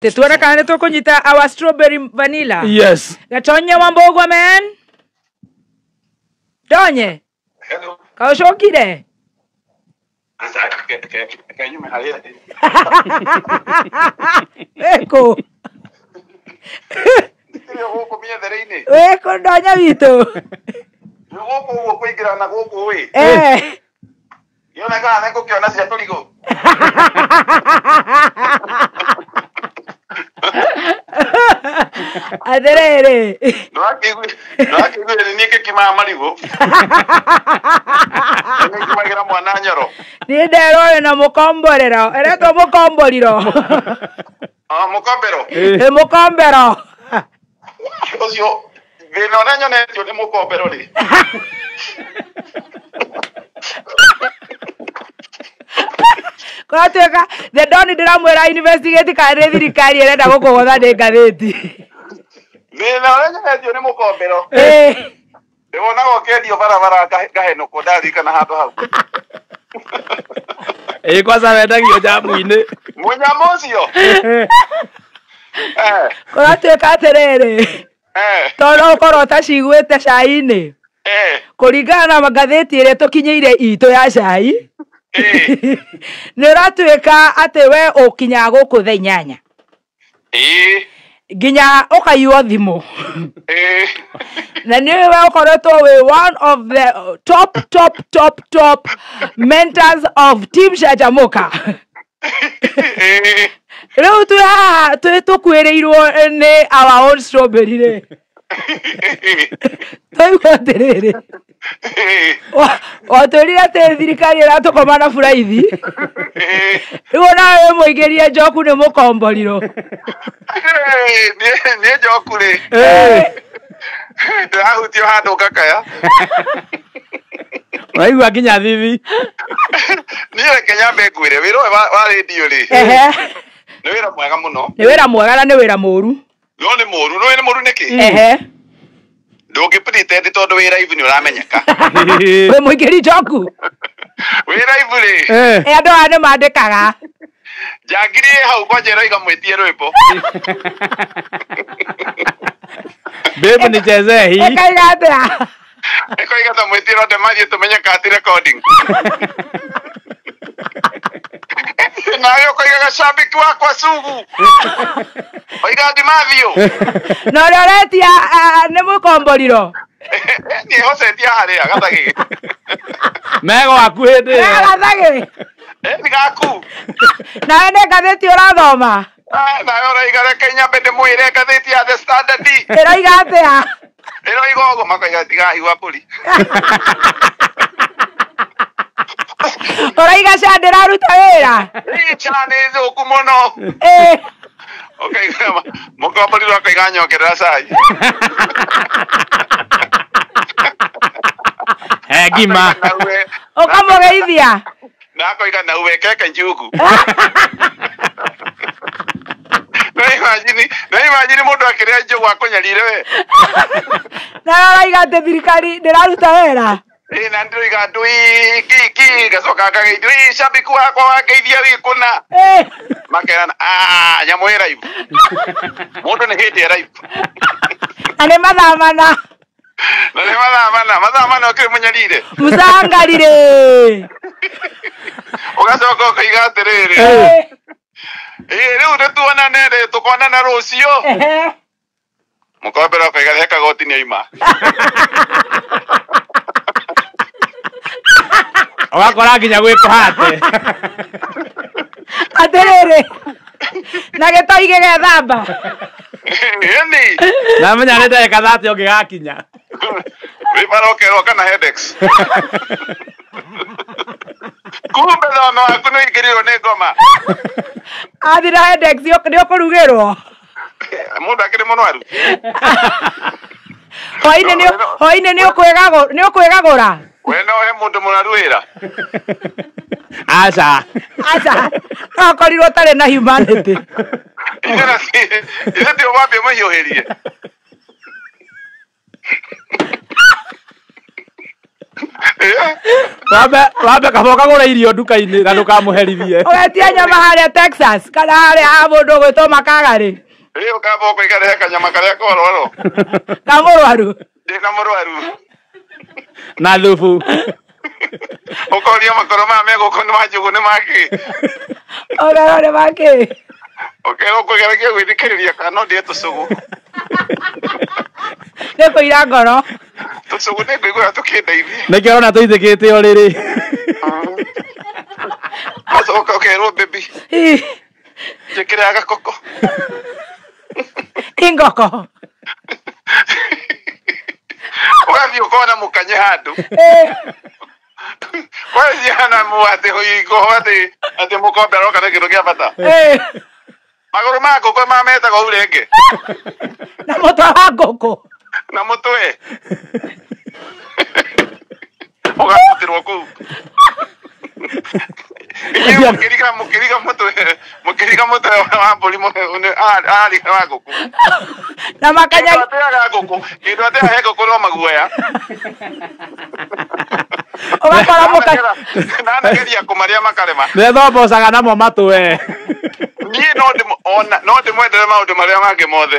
Tuone kana nĩ tũkũnyita our strawberry vanilla. Yes. Gatonye wa Mbũgua man. Tonye. Hello. Kaucokire. Aca ke nyume harĩa. Wĩkũ? Ndikĩrĩ gũkũ mĩethere-inĩ. Wĩkũ ndonya witũ? Nĩ gũkũ ũguo kũingĩra na gũkũ ĩ. Eh. Ngĩona kana nĩ ngũkĩona cia tũrigũ. Atĩrĩrĩ. Ndũrakĩiguire nĩ niĩ ngĩkimaga marigũ. Nĩ ngĩkimagĩra mwana nyoro. Niĩ nderwo wĩ na mũkomborero. Ĩretwo mũkomboriro. Ah, mũkombero. Ĩ mũkombero. Ũcio thĩna ũrĩa nyonetio nĩ mũkombero rĩ. Kũratuĩka the Don ndĩramwĩra investigate kana nĩ thirikari ĩrenda gũkũgũtha nĩ ngathĩti. Thĩna ũrĩa nyonetio nĩ mũkombero. Ĩ. Ndĩwonaga ũkĩendio barabara ngahenũkwo ndaririkana handũ hau. Ĩ kwanza wendagio njamu-inĩ. Mũnyamũ ũcio. Eh, Kũratuĩka atĩrĩrĩ. eh, Tondũ ũkorwo ũtaciguĩte cai-inĩ. eh, Kũringana na ngathĩti ĩrĩa tũkinyĩire itũ ya cai. eh. Nĩ ũratuĩka atĩ we ũkinyaga gũkũ thaa inyanya. Ĩĩ, Nginya ũkaiywo thimũ. ĩĩ. Na nĩ we ũkoretwo wĩ one of the top top top top mentors of Team Canjamũka. Ĩĩ. Rĩu twĩ haha twĩ tũkuĩrĩirwo nĩ our own strawberry rĩ. Twaigua atĩrĩrĩ. Watwĩrire atĩ thirikari ĩratũkoma na buraithi. Rĩu onawe wĩ mũingĩrie njoku nĩ mũkomborirwo. Niĩ njoku rĩ ndĩrahutio handũ ngakaya. Ũraigua nginya thithi. Niĩ reke nyambe ngwĩre wĩra ũyũ wa rĩndiũ rĩ Ehe. nĩ wĩra mwega mũno. Nĩ wĩra mwega na nĩ wĩra mũru. No nĩ mũru, no nĩ mũru nĩkĩ? Ehe. Ndũngĩ pretend tondũ wĩ live nĩ ũramenyeka. Wĩ mũingĩri njoku. Wĩ live rĩ Eh. Ĩ andũ aya nĩ mandĩkaga. njangiri ĩ hau kwanja ĩroiga mwĩtie rwĩmbo. Babe nichezee hii. Ĩkaiga atĩa? Ĩkoiga ta mwĩtie ronde mathiĩ tũmenye kana ti recording. Nawe ũkoigaga shabiki wakwa sugu. Oiga ndimathiũ. Na ũrĩa ũretia nĩ mũkomboriro. Niĩ hocetie harĩa gathagĩ. Mego waku hĩndĩ ĩyo. Gathagĩ. Nĩ gaku. Nawe nĩ ngathĩti ũrathoma. Ah, nawe ũroiga reke nyambe ndĩmwĩre ngathĩti ya The Standard. Ĩroiga atĩa? Ĩroiga ũguo makoiga tigaigua mbũri. Ũroiga ca ndĩraruta wĩra. Ĩ cha nĩ thũku mũno. Ĩ. Ũkaiga mũkomboriro akaiga nyongerera cai. He ngima. Ũkamũgeithia. Na akoiga na uwekeke njugu. No imagine mũndũ akĩrĩa njugu akũnyarire we. Na ũroiga atĩ thirikari ndĩraruta wĩra. Ĩ na ndĩroiga ndui ki ki ngacoka ngageithio ĩ shabiki wakwa wangeithia wĩ kũna. Ĩ. Makerana ah nyamũ ĩ live. Mũndũ nĩ hĩndĩ e live. Na nĩ mathaa mana. Na nĩ mathaa mana ũkĩrĩ mũnyarire. Mũcangarire. Ũgacoka ũkoiga atĩrĩrĩ. Ĩ rĩu nĩ tuonane rĩ tũkonana rũciũ. Ehe. Mũkombero akoiga he kagoti nĩ oima. Ũgakora nginya gwĩ kũhate. Atĩrĩrĩ. Na gĩtoi gĩgethamba. Ĩni. Na menya nĩ ndagĩka 30 ũngĩgakinya. Wĩ bara ũkerwo kana headaches. Kumbe thome waku nĩ ũingĩrĩirwo nĩ ngoma. Athi na headaches nĩ ũkũrugĩrwo. Mũndũ akĩrĩ mũrwaru. Hwaĩ-inĩ nĩ ũkwĩgagũra. We no he mũndũ mũrwaru wĩra. Aca. Aca. No ũkorirwo ũtarĩ na humanity. Ithe ti ũmwambie mũhiũhĩrie. Wambe kaba ũkagũra irio nduka-inĩ na ndũkamũherithie. Ũgetia nyama harĩa Texas kana harĩa ha mũndũ ũgwĩtwo Makagarĩ. Ĩ ũkamba ũkoiga rehe kanyama karĩa kororo. Ka mũrwaru. Ndĩna mũrwaru. Na thubu. Ũkoria makoro maya me gũkũ nĩ ma njũgũ nĩ makĩ. Ũkerwo nĩ makĩ. Ũkerwo ũkũgeragia gwĩthikĩrĩria kana no ndĩe tũcũgũ. Nĩ kũira ngoro. Tũcũgũ nĩ ngũigua tũkĩndeithia. Nĩkĩo ũrona tũitĩkĩte ũrĩrĩ. Ũgacoka ũkerwo baby njĩkĩre gakoko. Ingoko. Ũgathiĩ ũkona mũkanye handũ. Kwaciana mu atĩ ngoho atĩ mũkombe aroka nĩ kĩndũ kĩa bata. Magũrũ ma ngũkũ mametagwo urenge. Na mũtwe wa ngũkũ. Na mũtwe. Ũgatutĩrwo kũu. Inyuĩ mũkĩriga mũtwe wa mbũri arĩga wa ngũkũ. Na makanya. Kĩndũ ateaga ngũkũ, kĩndũ ateaga he ngũkũ no maguoya. Ũgakora mũkanye. Nanageria kũmarĩa makarema. Nĩthombocaga namo matũ we. Niĩ no ndĩmwendere maũndũ marĩa mangĩ mothe.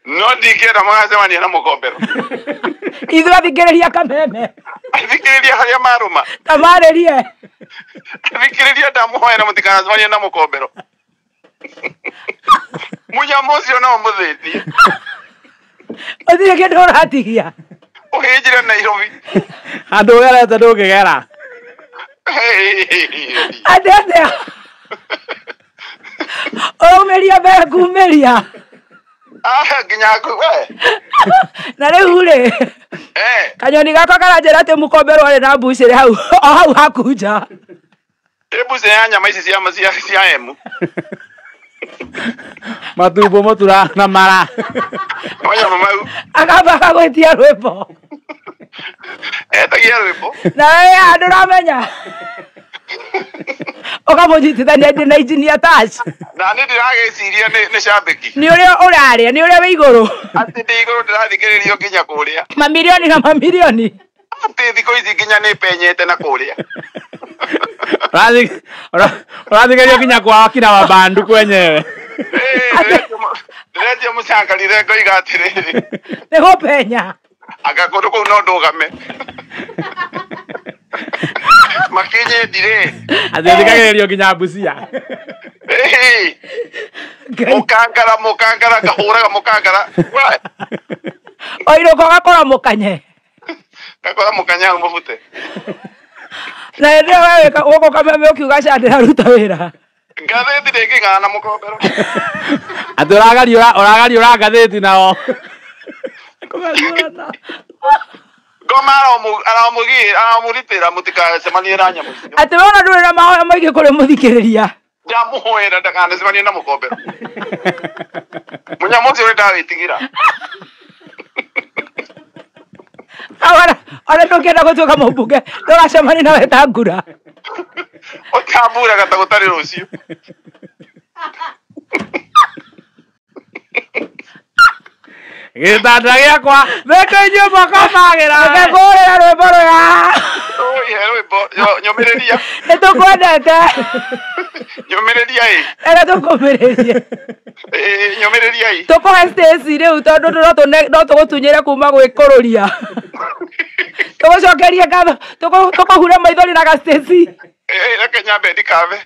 No ndingĩenda mũgacemania na mũkombero. Ithuĩ athikĩrĩria kameme. Athikĩrĩria harĩa marũma. Tamarĩrie. Athikĩrĩria ndamũhoya na mũtikanacemanie na mũkombero. Mũnyamũ ũcio no ũmũthĩnie. Ũtirĩ kĩndũ ũratigia. Ũhĩnjire Nairobi. Handũ ũgerete ndũngĩgera. Atĩ atĩa? Ũraumĩria mbere kumĩria. Nginya we. Na rĩu rĩ. Kanyoni gakwa karanjĩra atĩ mũkombero arĩ na mbucĩrĩ hau o hau haku nja. Ĩ mbucĩrĩ ya nyama ici cia emu. Matumbo mũtura na mara. Manyama mau. Akamba akagwĩtia rwĩmbo. Etagia rwĩmbo. Na we handũ ũramenya. Ũkamũnyitithania na engineer Tash. Na nĩ ndĩragĩciria nĩ cambĩki. Nĩ ũrĩa ũrarĩa, nĩ ũrĩa wĩ igũrũ. Atĩ ndĩ igũrũ ndĩrathikĩrĩrio nginya kũrĩa. Mamirioni na mamirioni. Atĩ thikũ ici nginya nĩ penyete na kũrĩa. Ũrathikĩrĩrio nginya kwa akina wa bandu kwenyewe. Ndĩrendia mũcangarire ngoiga atĩrĩrĩ. Nĩ gũpenya. Anga kũndũ kũu no ndũgame. Makinyendire. Atĩ thikagĩrĩrio nginya Busia. Mũkangara mũkangara ngahũraga mũkangara. Oirũka ũgakora mũkanye. Ngakora mũkanye hau mũbute. Na hĩndĩ ĩyo we wĩka gũkũ kameme ũkiuga ca ndĩraruta wĩra. Ngathĩti ndĩngĩng'ana na mũkombero. Atĩ ũragariũra ngathĩti nao. Kũgariũrana. Ngoma aramũgitĩra mũtikacemanie na nyamũ icio. Atĩ we ona ndũrĩ na mahoya maingĩ kũrĩ mũthikĩrĩria. Ndamũhoera ndakanacemanie na mũkombero. Mũnyamũ ũcio nĩndawĩtigĩra. Ona ndũngĩenda gũtuĩka mũmbunge ndũgacemanie na Wetangula. Ũtamburaga ta gũtarĩ rũciũ. Gĩtanda gĩakwa mĩtũ inyuĩ mũkomagĩra. Reke ngũrĩre rwĩmbo rũya. Ũihe rwĩmbo nyũmĩrĩria. Nĩ tũkwendete. Nyũmĩrĩria ĩ. Reke tũkũmĩrĩrie. Nyũmĩrĩria ĩ. Tũkũhe Stacy rĩu tondũ no tũgũtunyĩre kuma gwĩkũrũria. Tũgũcokerie ngatho tũkũhure maithori na ga Stacy. Reke nyambe ndikave.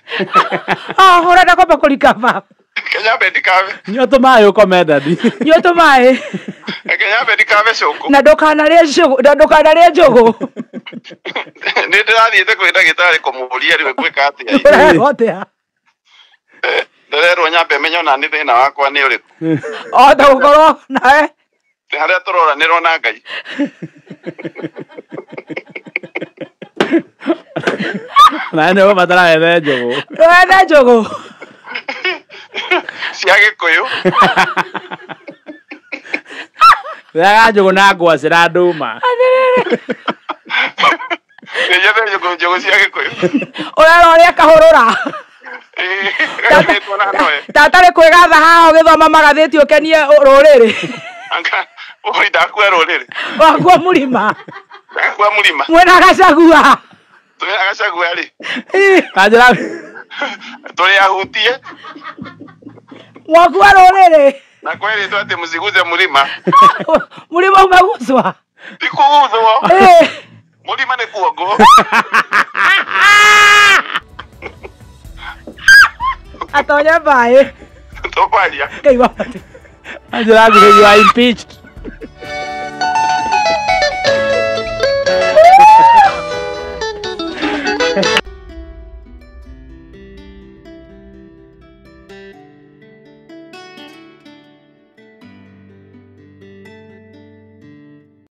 Ũrenda kwamba kũrikaba. Reke nyambe ndikave. Nyua tũmaĩ ũkome dadi. Nyua tũmaĩ. Reke nyambe ndikave cũkũ. Na ndũkanarĩe njũgũ, na ndũkanarĩe njũgũ. Nĩ ndĩrathiĩte kwĩ ndagĩtarĩ kũmũũria rĩu ngwĩka atĩa. Ũrerwo atĩa? Ndĩrerwo nyambe menye ona nĩ thĩna wakwa nĩ ũrĩkũ. O ta gũkorwo nawe. Nĩ harĩa tũroranĩrwo na Ngai. Nawe nĩ ũgũbatara wethe njũgũ. Wethe njũgũ. Cia Gĩkũyũ. Wethaga njũgũ na ngwacĩ na ndũma. Nĩnjethe njũgũ cia Gĩkũyũ. Ũrerwo ũrĩa kahũrũra. Tata rĩ kwĩgatha haha ũgĩthoma magathĩti ũkenie rũrĩrĩ. Anga, oi ndakua rũrĩrĩ. Wakua mũrima. Ndakua mũrima. Mwena Gachagua. Twĩna Gachagua rĩ. Kanjĩra Tũrĩ ahutie. Mwakua rũrĩrĩ. Na kwerĩtwo atĩ msiguze mũrima. Mũrima umeguswa. Ti kũguthwo. Eh. Mũrima nĩ kuongo. Atonya mbaĩ. Tũkwaria. Ngai wa matu. Kanjĩra you are impeached.